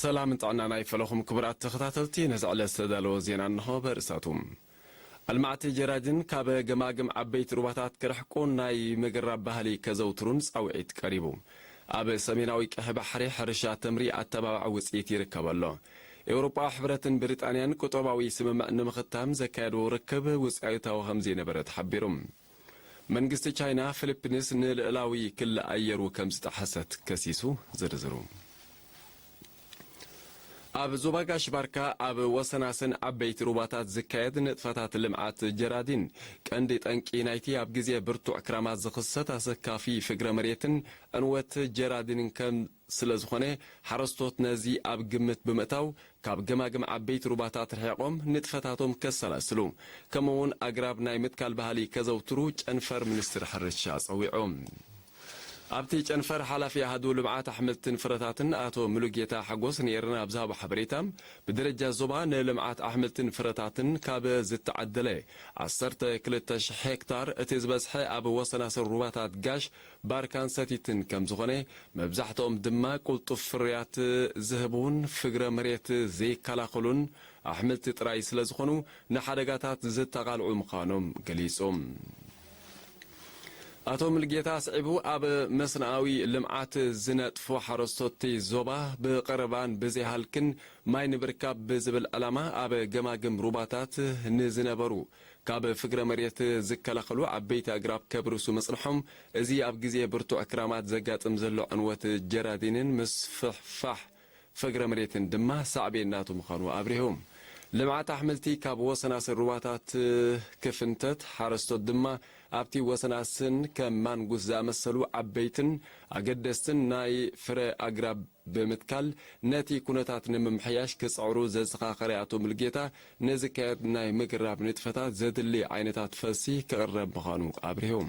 ሰላምን ጥዕናን ኣይፈለኹም ክቡራት ተኸታተልቲ፣ ነዚ ዕለት ዝተዳለወ ዜና እንሆ በርእሳቱ። ኣልማዕቲ ጀራዲን ካብ ገማግም ዓበይቲ ሩባታት ክርሕቁ ናይ ምግራብ ባህሊ ከዘውትሩን ጻውዒት ቀሪቡ። ኣብ ሰሜናዊ ቀይሕ ባሕሪ ሕርሻ ተምሪ ኣተባባዒ ውጽኢት ይርከብ ኣሎ። ኤውሮጳዊ ሕብረትን ብሪጣንያን ቁጠባዊ ስምምዕ ንምኽታም ዘካየድዎ ርክብ ውጽኢታዊ ከም ዘይነበረ ተሓቢሩ። መንግስቲ ቻይና ፊሊፒንስ ንልእላዊ ክሊ ኣየሩ ከም ዝጠሓሰት ከሲሱ። ዝርዝሩ። ኣብ ዞባ ጋሽ ባርካ ኣብ ወሰናስን ዓበይቲ ሩባታት ዝካየድ ንጥፈታት ልምዓት ጀራዲን ቀንዲ ጠንቂ ናይቲ ኣብ ግዜ ብርቱዕ ክራማት ዝኽሰት ኣሰካፊ ፍግረ መሬትን ዕንወት ጀራዲንን ከም ስለ ዝኾነ፣ ሓረስቶት ነዚ ኣብ ግምት ብምእታው ካብ ገማግም ዓበይቲ ሩባታት ርሒቖም ንጥፈታቶም ከሰላስሉ፣ ከምኡ'ውን ኣግራብ ናይ ምትካል ባህሊ ከዘውትሩ ጨንፈር ሚኒስትሪ ሕርሻ ጸዊዑ። ኣብቲ ጨንፈር ሓላፊ ኣሃዱ ልምዓት ኣሕምልትን ፍረታትን ኣቶ ሙሉጌታ ሓጎስ ንኤረና ኣብ ዝሃቦ ሓበሬታ፣ ብደረጃ ዞባ ንልምዓት ኣሕምልትን ፍረታትን ካብ ዝተዓደለ ዓሰርተ ክልተ ሽሕ ሄክታር እቲ ዝበዝሐ ኣብ ወሰናስን ሩባታት ጋሽ ባርካን ሰቲትን ከም ዝኾነ፣ መብዛሕትኦም ድማ ቅልጡፍ ፍርያት ዝህቡን ፍግረ መሬት ዘይከላኸሉን ኣሕምልቲ ጥራይ ስለ ዝኾኑ፣ ንሓደጋታት ዝተቓልዑ ምዃኖም ገሊጹ። ኣቶ ሙሉጌታ ኣስዒቡ፣ ኣብ መስንኣዊ ልምዓት ዝነጥፉ ሓረስቶት'ቲ ዞባ ብቐረባን ብዘይ ሃልክን ማይ ንምርካብ ብዝብል ዕላማ ኣብ ገማግም ሩባታት ንዝነበሩ ካብ ፍግረ መሬት ዝከላኸሉ ዓበይቲ ኣግራብ ከብርሱ ምጽንሖም፣ እዚ ኣብ ግዜ ብርቱዕ ክራማት ዘጋጥም ዘሎ ዕንወት ጀራዲንን ምስፍሕፋሕ ፍግረ መሬትን ድማ ሳዕቤን ናቱ ምዃኑ ኣብሪሁ። ልምዓት ኣሕምልቲ ካብ ወሰናስን ሩባታት ክፍንተት፣ ሓረስቶት ድማ ኣብቲ ወሰናስን ከም ማንጉስ ዝኣመሰሉ ዓበይትን ኣገደስትን ናይ ፍረ ኣግራብ ብምትካል፣ ነቲ ኩነታት ንምምሕያሽ ክጽዕሩ ዘዘኻኸረ ኣቶ ሙሉጌታ፣ ንዝካየድ ናይ ምግራብ ንጥፈታት ዘድሊ ዓይነታት ፈልሲ ክቕረብ ምዃኑ ኣብሪሁ።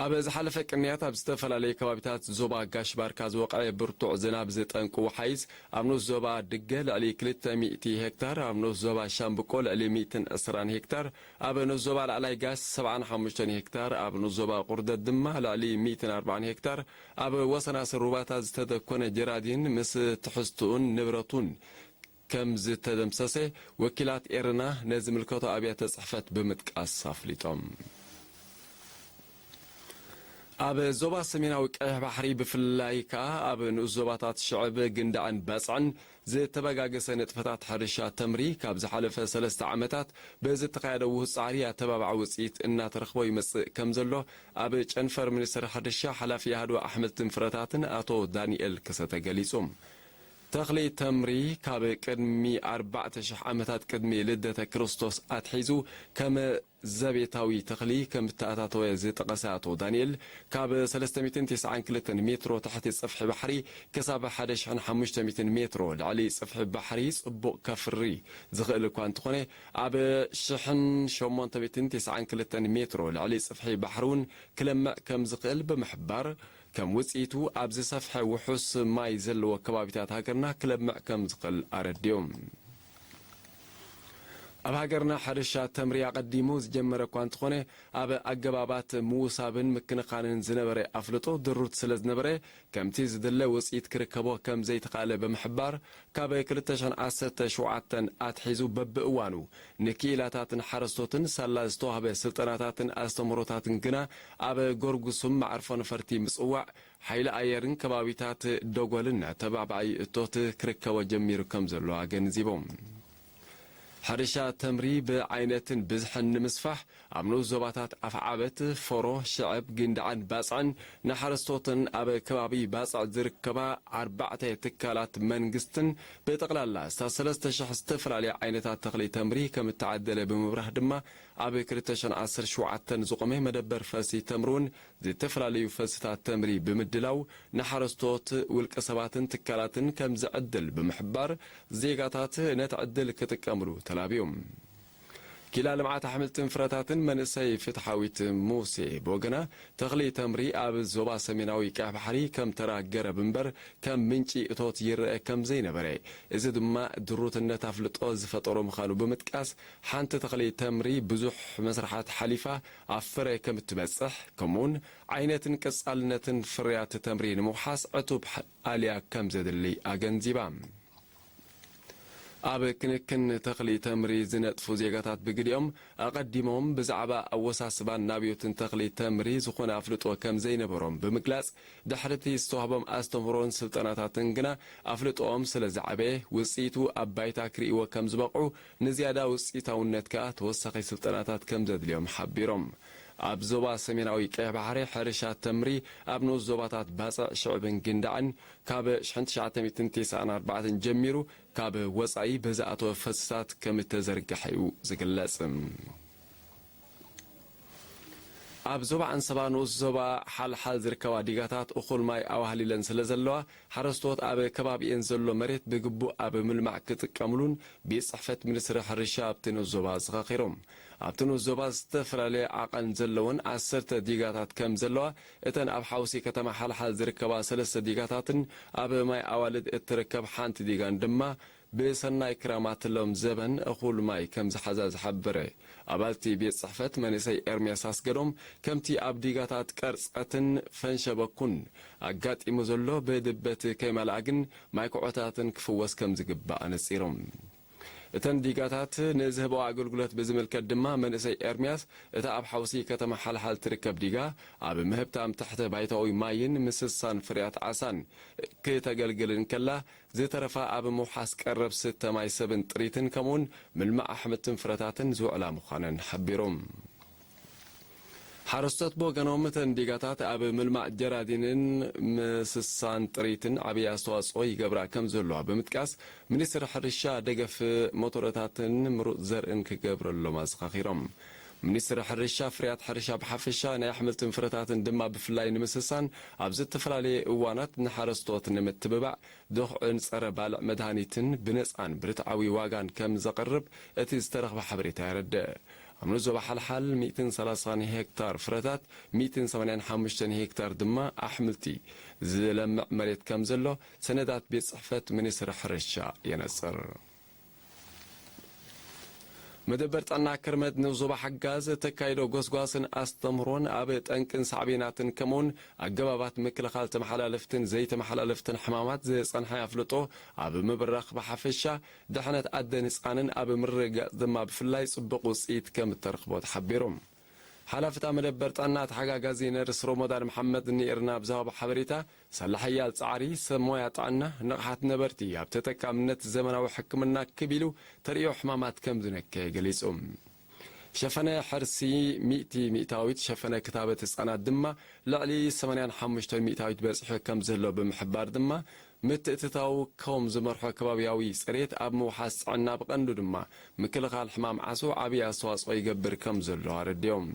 ኣብ ዝሓለፈ ቅንያት ኣብ ዝተፈላለዩ ከባቢታት ዞባ ጋሽ ባርካ ዝወቕዐ ብርቱዕ ዝናብ ዝጠንቁ ወሓይዝ ኣብ ንኡስ ዞባ ድገ ልዕሊ ክልተ ሚእቲ ሄክታር፣ ኣብ ንኡስ ዞባ ሻምብቆ ልዕሊ ሚእትን ዕስራን ሄክታር፣ ኣብ ንኡስ ዞባ ላዕላይ ጋሽ ሰብዓን ሓሙሽተን ሄክታር፣ ኣብ ንኡስ ዞባ ቁርደት ድማ ልዕሊ ሚእትን ኣርባዓን ሄክታር ኣብ ወሰናስን ሩባታት ዝተደኮነ ጀራዲን ምስ ትሕዝትኡን ንብረቱን ከም ዝተደምሰሰ ወኪላት ኤረና ነዝምልከቶ ኣብያተ ጽሕፈት ብምጥቃስ ኣፍሊጦም። ኣብ ዞባ ሰሜናዊ ቀይሕ ባሕሪ ብፍላይ ከኣ ኣብ ንኡስ ዞባታት ሽዕብ፣ ግንዳዕን ባጽዕን ዝተበጋገሰ ንጥፈታት ሕርሻ ተምሪ ካብ ዝሓለፈ ሰለስተ ዓመታት ብዝተኻየደ ውሁድ ጻዕሪ ኣተባባዒ ውጽኢት እናተረኽቦ ይመጽእ ከም ዘሎ ኣብ ጨንፈር ሚኒስትሪ ሕርሻ ሓላፊ ኣሃዱ ኣሕምልትን ፍረታትን ኣቶ ዳንኤል ከሰተ ገሊጹ። ተኽሊ ተምሪ ካብ ቅድሚ ኣርባዕተ ሽሕ ዓመታት ቅድሚ ልደተ ክርስቶስ ኣትሒዙ ከም ዘቤታዊ ተኽሊ ከም እተኣታተወ ዝጠቐሰ ኣቶ ዳንኤል፣ ካብ ሰለስተ ሚእትን ተስዓን ክልተን ሜትሮ ትሕቲ ጽፍሒ ባሕሪ ክሳብ ሓደ ሽሕን ሓሙሽተ ሚእትን ሜትሮ ልዕሊ ጽፍሒ ባሕሪ ጽቡቕ ከፍሪ ዝኽእል እኳ እንተኾነ፣ ኣብ ሽሕን ሸሞንተ ሚእትን ተስዓን ክልተን ሜትሮ ልዕሊ ጽፍሒ ባሕሪ እውን ክለምዕ ከም ዝኽእል ብምሕባር፣ ከም ውጽኢቱ ኣብ ዝሰፍሐ ውሑስ ማይ ዘለዎ ከባቢታት ሃገርና ክለምዕ ከም ዝኽእል ኣረዲኡ። ኣብ ሃገርና ሕርሻ ተምሪ ኣቐዲሙ ዝጀመረ እኳ እንተኾነ፣ ኣብ ኣገባባት ምውሳብን ምክንኻንን ዝነበረ ኣፍልጦ ድሩት ስለ ዝነበረ፣ ከምቲ ዝድለ ውጽኢት ክርከቦ ከም ዘይተኻእለ ብምሕባር፣ ካብ ክልተ ሽሕን ዓሰርተ ሸውዓተን ኣትሒዙ በብእዋኑ ንክኢላታትን ሓረስቶትን ሳላ ዝተዋህበ ስልጠናታትን ኣስተምህሮታትን ግና ኣብ ጎርጉሱም መዕርፎ ነፈርቲ ምጽዋዕ፣ ሓይሊ ኣየርን ከባቢታት ደጎልን ኣተባባዒ እቶት ክርከቦ ጀሚሩ ከም ዘሎ ኣገንዚቦም። ሕርሻ ተምሪ ብዓይነትን ብዝሕን ንምስፋሕ ኣብ ንኡስ ዞባታት ኣፍዓበት፣ ፎሮ፣ ሽዕብ፣ ጊንዳዕን ባጽዕን ንሓረስቶትን ኣብ ከባቢ ባጽዕ ዝርከባ ኣርባዕተ ትካላት መንግስትን ብጠቕላላ እታ ሰለስተ ሽሕ ዝተፈላለያ ዓይነታት ተኽሊ ተምሪ ከም እተዓደለ ብምብራህ ድማ ኣብ ክልተ ሽሕን ዓሰርተ ሸውዓተን ዝቖመ መደበር ፈልሲ ተምሪ እውን ዝተፈላለዩ ፈልስታት ተምሪ ብምድላው ንሓረስቶት፣ ውልቀ ሰባትን ትካላትን ከም ዝዕድል ብምሕባር ዜጋታት ነቲ ዕድል ክጥቀምሉ ተላብዩ። ክኢላ ልምዓት ኣሕምልትን ፍረታትን መንእሰይ ፍትሓዊት ሙሴ ብወገና፣ ተኽሊ ተምሪ ኣብ ዞባ ሰሜናዊ ቀይሕ ባሕሪ ከም ተራ ገረብ እምበር ከም ምንጪ እቶት ይረአ ከም ዘይነበረ፣ እዚ ድማ ድሩትነት ኣፍልጦ ዝፈጠሮ ምዃኑ ብምጥቃስ፣ ሓንቲ ተኽሊ ተምሪ ብዙሕ መስርሓት ሓሊፋ ኣብ ፍረ ከም እትበጽሕ፣ ከምኡውን ዓይነትን ቀጻልነትን ፍርያት ተምሪ ንምውሓስ ዕቱብ ኣልያ ከም ዘድሊ ኣገንዚባ። ኣብ ክንክን ተኽሊ ተምሪ ዝነጥፉ ዜጋታት ብግዲኦም፣ ኣቐዲሞም ብዛዕባ ኣወሳስባን ናብዮትን ተኽሊ ተምሪ ዝኾነ ኣፍልጦ ከም ዘይነበሮም ብምግላጽ፣ ድሕሪ እቲ ዝተዋህቦም ኣስተምህሮን ስልጠናታትን ግና ኣፍልጦኦም ስለ ዝዓበየ፣ ውጽኢቱ ኣብ ባይታ ክርእይዎ ከም ዝበቕዑ፣ ንዝያዳ ውጽኢታውነት ከኣ ተወሳኺ ስልጠናታት ከም ዘድልዮም ሓቢሮም። ኣብ ዞባ ሰሜናዊ ቀይሕ ባሕሪ ሕርሻ ተምሪ ኣብ ንኡስ ዞባታት ባጽዕ፣ ሽዕብን ግንዳዕን ካብ ሽሕን ትሽዓተ ሚእትን ተስዓን ኣርባዕተን ጀሚሩ ካብ ወጻኢ ብዝኣተወ ፈስሳት ከም እተዘርግሐ እዩ ዝግለጽ። ኣብ ዞባ ዓንሰባ ንኡስ ዞባ ሓልሓል ዝርከባ ዲጋታት እኹል ማይ ኣዋህሊለን ስለ ዘለዋ፣ ሓረስቶት ኣብ ከባቢኤን ዘሎ መሬት ብግቡእ ኣብ ምልማዕ ክጥቀምሉን ቤት ጽሕፈት ሚኒስትሪ ሕርሻ ኣብቲ ንኡስ ዞባ ኣዘኻኺሮም። ኣብቲ ንኡስ ዞባ ዝተፈላለየ ዓቐን ዘለወን ዓሰርተ ዲጋታት ከም ዘለዋ፣ እተን ኣብ ሓውሲ ከተማ ሓልሓል ዝርከባ ሰለስተ ዲጋታትን ኣብ ማይ ኣዋልድ እትርከብ ሓንቲ ዲጋን ድማ ብሰናይ ክራማት ሎም ዘበን እኹል ማይ ከም ዝሓዛ ዝሓበረ ኣባልቲ ቤት ጽሕፈት መንእሰይ ኤርምያስ ኣስገዶም፣ ከምቲ ኣብ ዲጋታት ቀርጸትን ፈንሸበኩን ኣጋጢሙ ዘሎ ብድበት ከይመልኣ ግን ማይ ኩዖታትን ክፍወስ ከም ዝግባእ ኣነጺሮም። እተን ዲጋታት ንዝህበኦ ኣገልግሎት ብዝምልከት ድማ መንእሰይ ኤርምያስ፣ እታ ኣብ ሓውሲ ከተማ ሓልሓል ትርከብ ዲጋ ኣብ ምህብታም ትሕተ ባይታዊ ማይን ምስሳን ፍርያት ዓሳን ክተገልግል እንከላ፣ ዝተረፋ ኣብ ምውሓስ ቀረብ ስተ ማይ ሰብን ጥሪትን ከምኡውን ምልማዕ ኣሕምልትን ፍረታትን ዝውዕላ ምዃነን ሓቢሮም። ሓረስቶት ብወገኖም፣ እተን ዲጋታት ኣብ ምልማዕ ጀራዲንን ምስሳን ጥሪትን ዓብዪ ኣስተዋጽኦ ይገብራ ከም ዘለዋ ብምጥቃስ፣ ሚኒስትሪ ሕርሻ ደገፍ ሞቶረታትን ምሩጽ ዘርእን ክገብረሎም ኣዘኻኺሮም። ሚኒስትሪ ሕርሻ፣ ፍርያት ሕርሻ ብሓፈሻ፣ ናይ ኣሕምልትን ፍረታትን ድማ ብፍላይ ንምስሳን ኣብ ዝተፈላለየ እዋናት ንሓረስቶት ንምትብባዕ ድኹዕን ጸረ ባልዕ መድሃኒትን ብነጻን ብርትዓዊ ዋጋን ከም ዘቕርብ እቲ ዝተረኽበ ሓበሬታ የረድእ። ኣብ ንኡስ ዞባ ሓልሓል ሚእትን ሰላሳን ሄክታር ፍረታት፣ ሚእትን ሰማንያን ሓሙሽተን ሄክታር ድማ ኣሕምልቲ ዝለምዕ መሬት ከም ዘሎ ሰነዳት ቤት ጽሕፈት ሚኒስትሪ ሕርሻ የነጽር። መደበር ጥዕና ክርመት ንኡስ ዞባ ሓጋዝ እተካይዶ ጎስጓስን ኣስተምህሮን ኣብ ጠንቅን ሳዕቤናትን ከምኡውን ኣገባባት ምክልኻል ተመሓላለፍትን ዘይተመሓላለፍትን ሕማማት ዝጸንሐ ኣፍልጦ ኣብ ምብራኽ ብሓፈሻ፣ ድሕነት ኣደን ህጻንን ኣብ ምርግጋጽ ድማ ብፍላይ ጽቡቕ ውጽኢት ከም እተረኽቦ ተሓቢሩ። ሓላፊ እታ መደበር ጥዕና ተሓጋጋዚ ነርስ ሮሞዳን መሓመድ ንኤርና ኣብ ዝሃቦ ሓበሬታ፣ ሳላ ሓያል ጻዕሪ ሰብ ሞያ ጥዕና፣ ንቕሓት ነበርቲ ኣብ ተጠቃምነት ዘመናዊ ሕክምና ክብ ኢሉ ተርእዮ ሕማማት ከም ዝነከየ ገሊጹ። ሸፈነ ሕርሲ ሚእቲ ሚእታዊት፣ ሸፈነ ክታበት ህጻናት ድማ ልዕሊ ሰማንያን ሓሙሽተን ሚእታዊት በጺሑ ከም ዘሎ ብምሕባር ድማ፣ ምትእትታው ከም ዝመርሖ ከባብያዊ ጽሬት ኣብ ምውሓስ ጥዕና ብቐንዱ ድማ ምክልኻል ሕማም ዓሶ ዓብዪ ኣስተዋጽኦ ይገብር ከም ዘሎ ኣረዲኦም።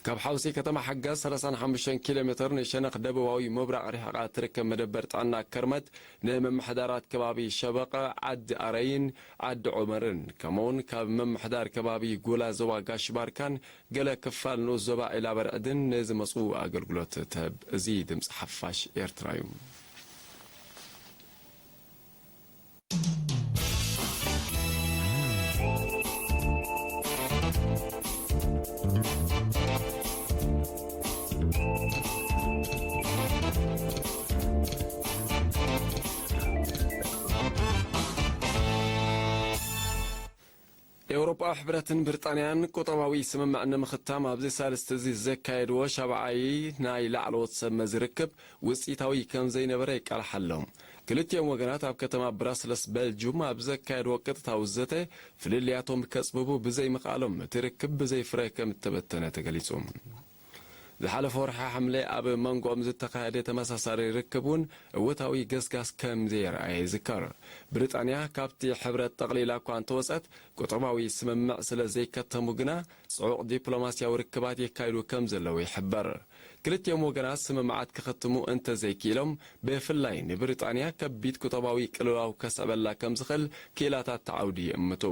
ካብ ሓውሲ ከተማ ሓጋዝ ሰላሳን ሓሙሽተን ኪሎ ሜተር ንሸነኽ ደቡባዊ ምብራቕ ርሒቓ እትርከብ መደበር ጥዕና ከርመት፣ ንምምሕዳራት ከባቢ ሸበቐ፣ ዓዲ ኣረይን ዓዲ ዑመርን፣ ከምኡውን ካብ ምምሕዳር ከባቢ ጉላ ዞባ ጋሽ ባርካን ገለ ክፋል ንኡስ ዞባ ዒላበርዕድን ንዝመጹ ኣገልግሎት ትህብ። እዚ ድምጺ ሓፋሽ ኤርትራ እዩ። ኤውሮጳዊ ሕብረትን ብሪጣንያን ቁጠባዊ ስምምዕ ንምኽታም ኣብዚ ሳልስቲ እዚ ዘካየድዎ ሻብዓይ ናይ ላዕለዎት ሰብ መዚ ርክብ ውጽኢታዊ ከም ዘይነበረ ይቃልሓሎም። ክልቲኦም ወገናት ኣብ ከተማ ብራስለስ ቤልጁም ኣብ ዘካየድዎ ቀጥታዊ ዘተ፣ ፍልልያቶም ከጽብቡ ብዘይምኽኣሎም እቲ ርክብ ብዘይ ፍረ ከም እተበተነ ተገሊጹ። ዝሓለፈ ወርሒ ሓምለ ኣብ መንጎኦም ዝተኻየደ ተመሳሳሊ ርክብ እውን እወታዊ ገስጋስ ከም ዘየርኣየ ይዝከር። ብሪጣንያ ካብቲ ሕብረት ጠቕሊላ እኳ እንተወጸት፣ ቁጠባዊ ስምምዕ ስለ ዘይከተሙ ግና ጽዑቕ ዲፕሎማስያዊ ርክባት የካይዱ ከም ዘለዉ ይሕበር። ክልቲኦም ወገናት ስምምዓት ክኸትሙ እንተዘይክኢሎም፣ ብፍላይ ንብሪጣንያ ከቢድ ቁጠባዊ ቅልውላው ከስዕበላ ከም ዝኽእል ክኢላታት ተዓውዲ ይእምቱ።